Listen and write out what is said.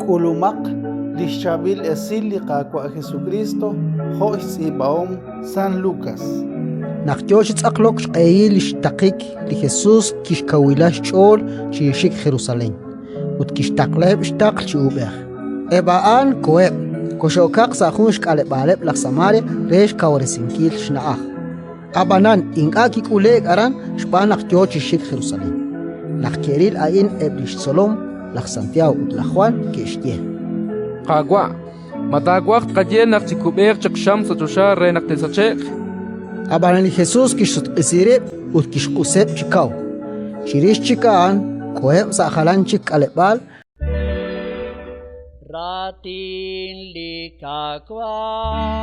K'ulumaq li xChaab'il Esil li Qaawa' Jesukriist jo' xtz'iib'ahom San Lukas. Naq yo chi tz'aqlok xq'ehil li xtaqik, li Jesus kixkawila xch'ool chi xik Jerusalén ut kixtaqlaheb' xtaql chi uub'ej. Eb' a'an koheb', koxe'okaq sa' jun xk'aleb'aaleb' laj Samaria re xkawresinkil xna'aj. Ab'anan ink'a' kik'ule'k aran xb'aan naq yo chi xik Jerusalén. Naq ke'ril a'in eb' li xtzolom laj Santiago ut laj Jwan, ke'xye: Qaawa', ma taawaj tqaye naq chikub'eeq chaq xam sa' choxa re naq te'sache'q? Ab'anan li Jesus kixsutq'isi rib' ut kixq'useb' chi kaw. Chirix chik a'an koheb' sa' jalan chik k'aleb'aal. Raatin li Qaawa'.